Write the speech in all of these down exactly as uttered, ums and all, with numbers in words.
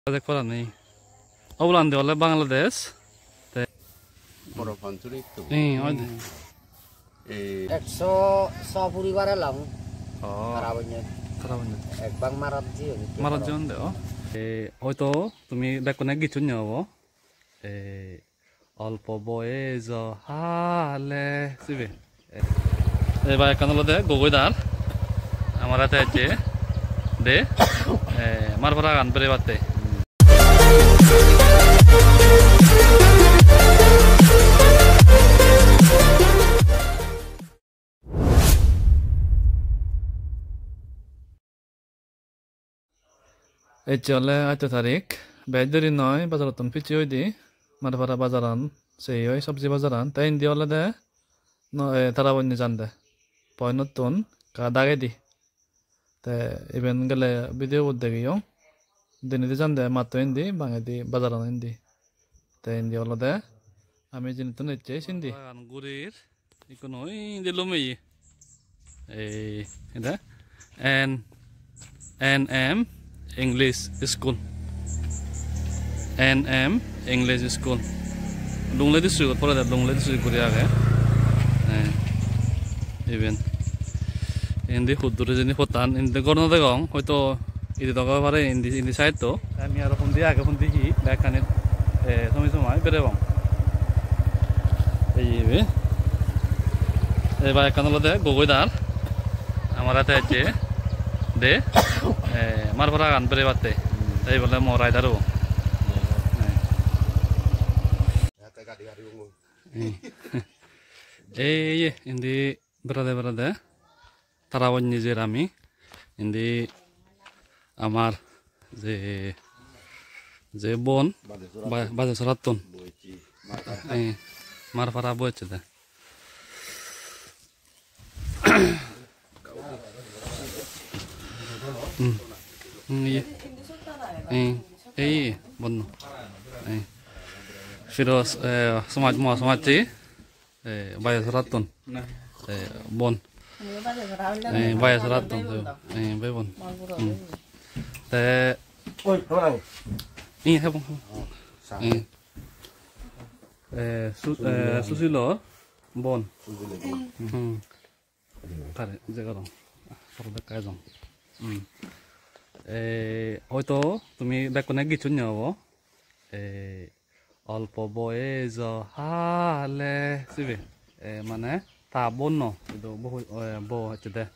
Dek parani. Obolandi ole Bangladesh. Te Boro Panchuri to. Eh, oi de. Eh, ekso so poribar elong. Oh. Tarabonye. Tarabonye. Ek bang marat jiyon. Marat jiyon de, oh. Eh, hoito tumi bekkune gicchunne obo. Eh, Olpo boyejo hale sibe. Ei bike-kan olode Gogoi dar. Amara te ecche de, eh, Marparagan berebatte. Ecche ole atto tarik, bej deri noi, bajarottun picche oide, Marpara bajaran, sei oi sobji bajaran, te indi olode no, eh, Tarabonne jande, poinottun ekka dagedi. Te iben gele video bot degeyong, denedi jande matto indi, bangedi bajaran indi. Te indi olode ami jinittun ecche sindi. Bagan gurir. Ikkunu indi lumeye. Ei, ede. N, N M English School. N M English School. Lunglei district-ot porede, Lunglei district guri age. Eh, iben. Indi huttun hijeni pottan, indi gor no degong, hoito Idi dok oi pare indi, indi side-to. Ami aro hundi age, hundi hi, bek kani, eh, somai somai berebong. Ei ibe. Ei bike-kan olode Gogoi dar. Amara te ecche de, eh, Marparagan berebatte. Ei bole mo rider-o. Eh. Ei, ei, indi berade berade. Tarabonne jer ami. Indi amar je, je bon, Bajesorattun. Ba-, Bajesorattun. Boichi, Marpara. Eh, Marpara boichi de. Hmm. Hmm, iye. Eh, eh, bonno. Eh. Firoz, eh, somaj, mo somajji. Eh, Bajesorattun. Na. Eh, bon. Eh, Bajesorattun, eh, bebon. Hmm. Te, eh, hebong, hebong. Eh, eh, Su-, eh, Susilor bon. Hmm. Tare, je gorong. Pore dekka ejong. Hmm. Eh, hoito tumi bekkune gicchunne obo. Eh, Olpo boyejo hale sibe. Eh, mane ta bonno, idu bo, eh, bo hocche de.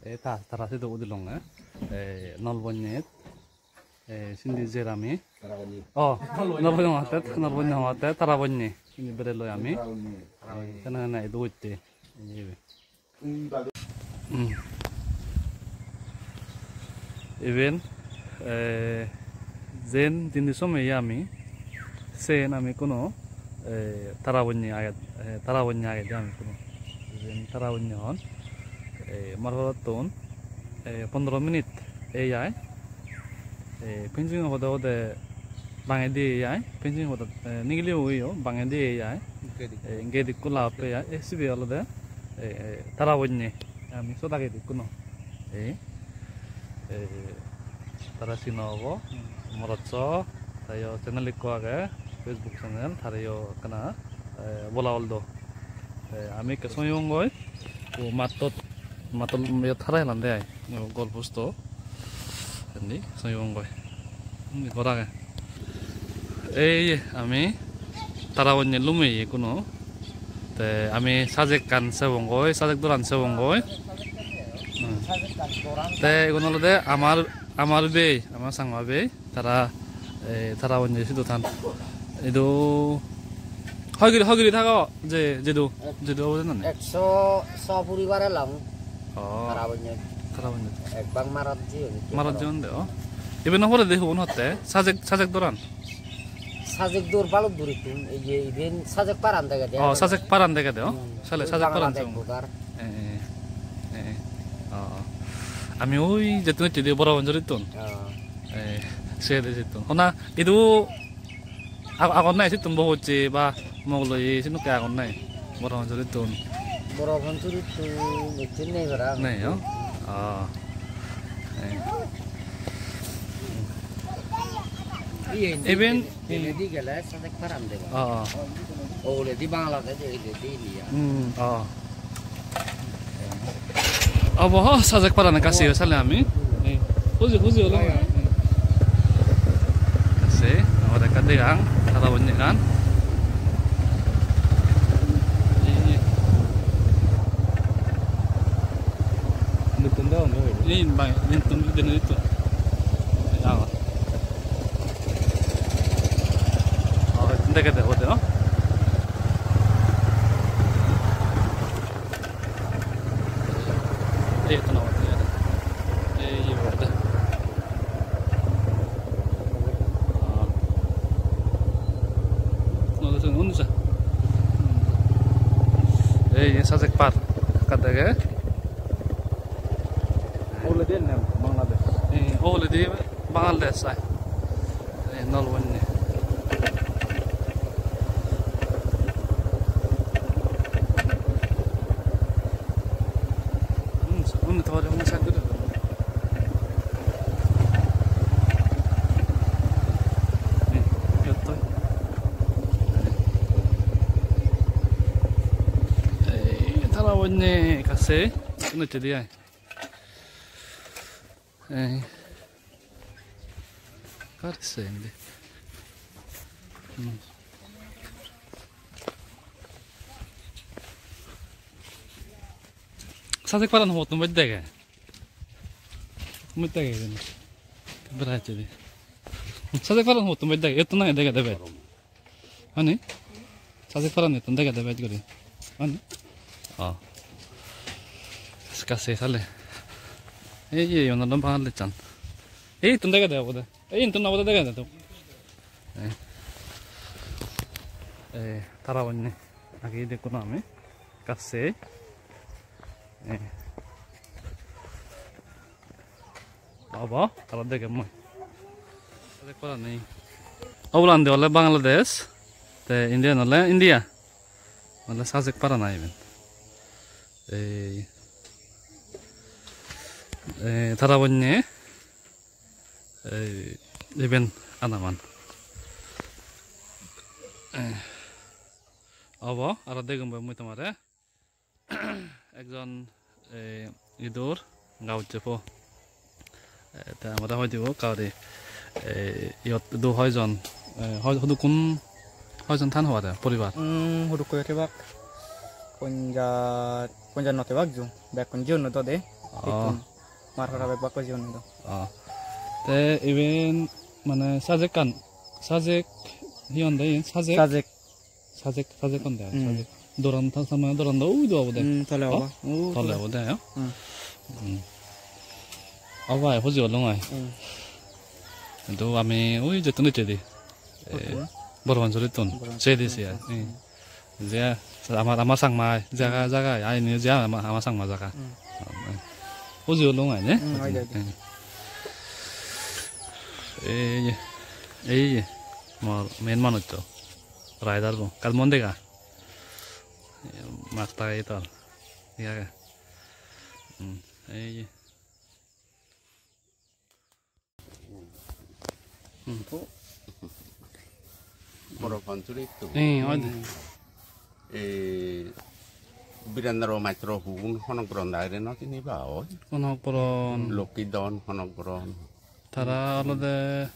Eh, ta, tara sidu udilonge. Eh, Nalbonnyet. Eh, sindi jer ami. Tarabonye. Oh, Nalbonye hotte, Nalbonye hotte, Tarabonye. Sindi bereloi ami. Tarabonye, Tarabonye. Eh, sene sene idu utte. Ibe. Hmm. Iben, eh, jen jindi someye ami, sen ami kuno, eh, Tarabonye aget, eh, Tarabonye agede ami kuno. Jen Tarabonye hon, eh, Marparattun, eh, pondro minute ei ai. Eh, fencing obode, obode bangedi ei ai, fencing obode, eh, nigili oiyo, bangedi ei ai. Gate ikko. Eh, gate ikko lagotte ai. Eh, sibe olode, eh, eh, Tarabonye. Ami sot agedi ikko no. Eh, eh, tara sino obo. Hmm. Morotso, te iyo channel ikko age, Facebook channel, tare iyo ekkana, eh, bola oldo. Eh, ami ikke soyongoi, o mattot, mattot iyot hara hilande ai. Goal post-o indi soyongoi. Undi ghor age. Ei ami Tarabonye lumeye kuno. Te ami sajekkan sebongoi, sajek doran sebongoi. Hmm. Te igun olode amar, amar bhei, amar Changma bhei. Tara, eh, Tarabonye sidu than. Idu hoi giri, hoi giri thago, je, jedu, jedu obo jane. Ekso so poribar elong. Oh. Tarabonye. Tarabonye. Ek bang marat jiyon. Marat jiyon de, oh. Iben no pore de hubun hotte, sajek, sajek doran. Sajek dor balok durittun, ei je iben sajek paran degede. Oh, sajek paran degede, oh. Hmm. Sale oi sajek paran Bangladesh jong. Border. Eh, eh, eh, eh. Oh, oh. Ami oi jettun ecche de Boro Panjurittun. Oh. Eh, se de jettun. Hona, idu ag-, agon nahi sittun bohocche ba Mogoloi sinukke agon nahi? Boro Panjurittun. Boro Panjurittun ecche nei para. Nei, oh? Oh. Eh. Iben, iben, iben di gele Sajek Paran deba. Oh. Uguredi Bangladesh, iben di India. Hmm, oh. Obo ho Sajek Paran ekka siyo sale ami. Ei, huji, huji olo. Ei, ei. Se, amar ekka degang, tara bonye gan. Ei, ei. Nutton da onde hoy. Ei, bai, nutton, nutton, nutton. Ei, awa. Oh, dege de, ode, no? Ei, to na, ode. Ei, ode. Ah. No, ode, ode, ode. Ei, Sajek Par, ekka dege. Uguredi ne Bangladesh. Eh, uguredi Bangladesh ai. Eh, nol bonne. Hmm, undi to aro undi side guri. Eh, iyot to. Eh, tara bonne kasse. Undi to di ai. Eh. Kar se indi. Hmm. Sajek Paran hottun bej dege? Hottun bej dege hijeni. Bera hicche di. Sajek Paran hottun bej dege? Ettun nahi dege de bej. Hani? Sajek Paran ettun degede bej guri. Hani? Oh. Ekka se sale. Ei, ei, iyan olode Bangladesh-an. Ei, ittun degede obode. Ei, ittun obode degede to. Ei. Ei, tara bonne. Age dekkong ami. Ekka se. Ei. Obo, aro degem mui. Sajek Paran nei. Obolandi ole Bangladesh, te indian ole India. Ole Sajek Paran ai iben. Ei, ei, tara bonne, ei, iben Andaman. Ei, obo, aro degem mui tomare. Ekjon, eh, idur gausse po. Eh, te amare hoi dibo ekka guri, eh, iyot idu hoijon, eh, hoi-, hudukkun hoijon than hobare poribar? Hmm, hudukkun tebak ponja-, ponjanno tebak ju. Bekkun jiyonne do de. Oh. Ittun mar para bek bakko jiyonne do. Oh. Te iben mane Sajek kan, Sajek hi honde iyen? Sajek? Sajek. Sajek, Sajek honde ai, hmm. Sajek. Doran ta samne doran do ui do obode. Hmm, tole. Ha? Obo. U tole tole. Obode, ya? Hmm. Hmm. Obo ai, huji olong ai. Hmm. Hintu ami ui jettun icchedi. Eh, hottun? Borapansury tun. Borapansury. Sedi se ai. Hmm. Hmm. Je ama, ama Changma ai. Jaga, hmm. Jaga ai. Ai ni je ama, ama Changma jaga. Hmm. Huji olong ai, ne? Hmm, oi, oi, oi. Hmm. Ei je, ei je. Mor main manuj to. Rider bo. Kal mon dega. Mask lageye to. Thik age. Hmm, ei je. Hmm. Borapansury to. Eh, oi de. Eh, Birendra Maitro hun Honok Boron dagire no sini ba oi. Honok Boron. Lokki Don Honok Boron. Tara olode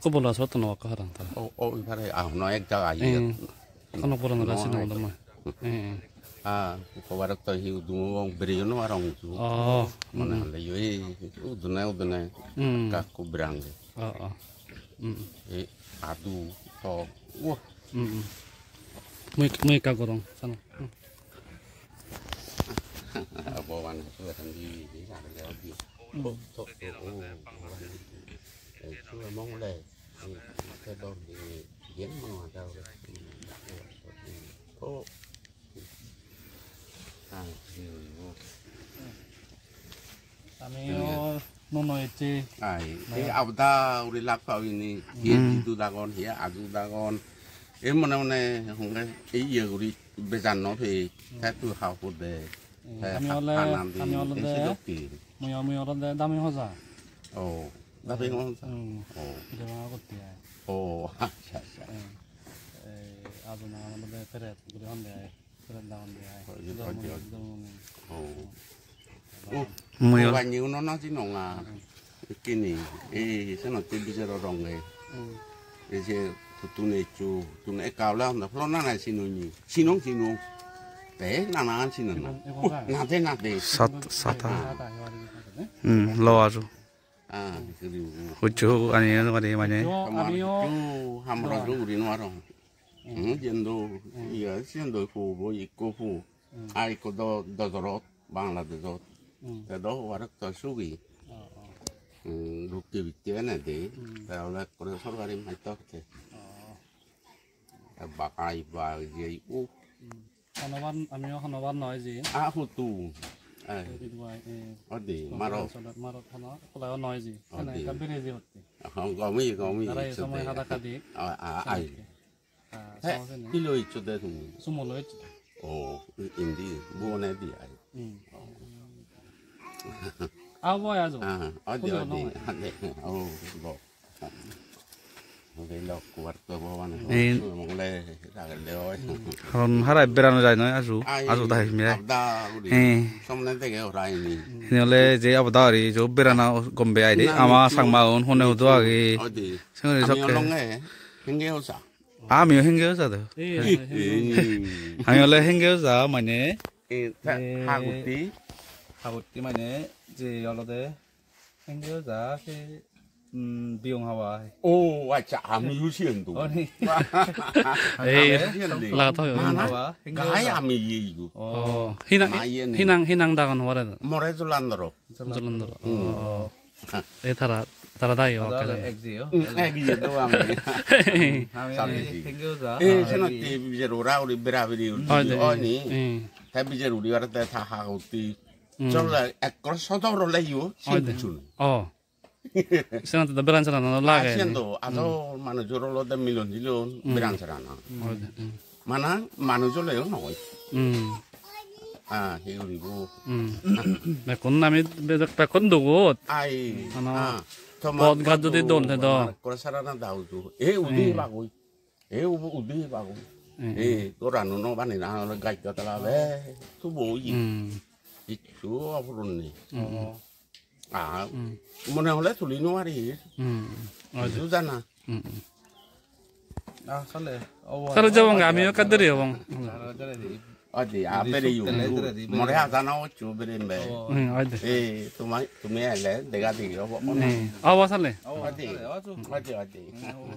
Kobola sot no okko parang tara. O, o, ibare, ah, no ek jaga iye. Eh, Honok Boron ore no, sino no. Dama. Eh, eh. Ah, kobarot to hi udumo bong beriyo no arong udu. Oh, mone mm. Hole yo, eh, udune, udune. Mm. Kakku berang de. Oh, oh. Mm. Eh, adu, to, wah. Mm, mm. Mui, mui ekka gorong, sano. Mm. Abo wan, tu akan di, di, di, di. Mm. To, to, to, oh, oh. Eh, tu emang le. Te dor di, yen mano ada ore. Oh. Ah, hmm. Ami o nono ecche. Ai, ei abda uri lak pawini, ye hmm. Jidu dagon, ye aju dagon. Ei mone mone honge, ei ye guri bejan no pei, hmm. Te tu ha hode. Hmm, te ami ha-, ole, hanan di, ami olode, ei sidokke. Mui, mui olode dami hoja. Oh. Dabe ngon sa. Hmm. Oh. Deba gotte ai. Oh, accha, accha. Hmm. Ei, aju nangan olode Peret guri honde ai. Peret da honde ai. Hoi, hoi, Dormo-, hoi. Dormo ni. Oh. Hmm. Mui o- Bani uno na sinonga. Hmm. Ikkini. Ei, senotte bijero ronge. Hmm. Ei je huttun eccho, huttun ekka ole honde, pholona nai sinoni. Sinong, sinong. Te nanan sinana. Ebong, ebong Uh, ai. Nade, nade. Sat-, sata. Sata, sata, sata, eh? Hmm, lo aju. Ah, guri guri. Hucchu ani ano mari mane. Jo, Amar ami o hucchu hamra jo. Jo guri no aro. Hmm. Hmm, jendo, Hmm. iya, jendo pu bo ikko pu. Hmm. Ai ikko do, dodorot, Bangladeshot. Hmm. Te do warek to sugi. Oh, oh. Hmm, rukki bitte ene de. Hmm. Te ole kore sorkari maitto te. Oh. Te bakai ba je u. Hmm. Honobar, amiyo honobar noi je. Ah, hutu. Eh. Idu ai, eh, Odi, maro. Maro hono, kolai noi je. Ene Odi. Ekka bere je hotte. Ah, gomi, gomi, Tara ei ichu somoy de. Hada kadi. Ah, ah, ai. Senotte. Ah, He, somoy sene. Hi loi ichu de tumi? Sumo loi ichu. Oh, i-, indi, buone di ai. Hmm. Abo ajo. Ah, odi, Kundi odi, ono odi. Oh, bo. Odi lo kuarto bo mane. Eh. Mongole, dagel de oi. Karon harai berana jai noi aju. Ai, Aju dai mi ai. Abda uri. Eh. Somne dege ora ini. Ini ole je abda uri jo berana gombe ai de. Na, Ama ni, Sangma un hone ni, hudu agi. Odi. Sengori Ami sokke. Olonge, henge osa. Amiyo henge oja do. Eh, eh, henge oja. Ami ole henge oja mane. Eh, ta-, Eh, hagutti. Hagutti mane je olode henge oja se, mm, biyong haba. Oh, accha, amiyo siyen do. Oni. Ei, Amiyo siyen do. Lagat hoy, hoy. Mana? Haba, henge Gai oja. Ami ye idu. Oh. Oh, hinang, Ma ye ni. Hinang, hinang dagan hore do. More Jolandro. Jolandro. Hmm. Oh. E tara, tara dai o Ada kala. Ek jiyo. Hmm, ek jiyo do ami. Ami Sabi ji. Thank you, sir. Eh, Ami senotte bijer ura uri bera beri uri Oi de. Oi ni. Hmm. Te bijer uri ora te tha ha utti. Hmm. Chol ekkor sodor ole yo, Oi de. Sin kuchun. Oh. Senotte do beran chana no lage. Asian do, ado Hmm. Manujor olode milon jilon Hmm. beran chana. Oi de. Hmm. Mana manuj oleyo noi. Hmm. Ah, hi guribo? Hmm. Bekkun ami be-, bekkun dugot. Ai, Mane ah, toma pod gaj jodi dol te do. Mane kore sara na dau tu. E udi Hmm. bagoi. E u-, udi bagoi. Hmm. E gorano no bani na ole gaj gatala be. Tu boi. Hmm. Kichu apurun ni. Hmm. Ah, Hmm. mone hole tuli no pari. Hmm. Oi de. Kichu jana. Hmm. Ah, sale. Obo, Sale obo, jabong, obo, ami obo, obo. Kaderi obong. Sale, sale, di. Odi, a, Di bere suk yu. Tele, tele, di, bere. More haja na ochu bere mbe. Obo. Hmm, oi de. Eh, tuma, tumi ele, dega di, obo, ono. Hmm. Obo, sale. Obo, Odi. Sale, obo, su. Odi, odi. Hmm, obo.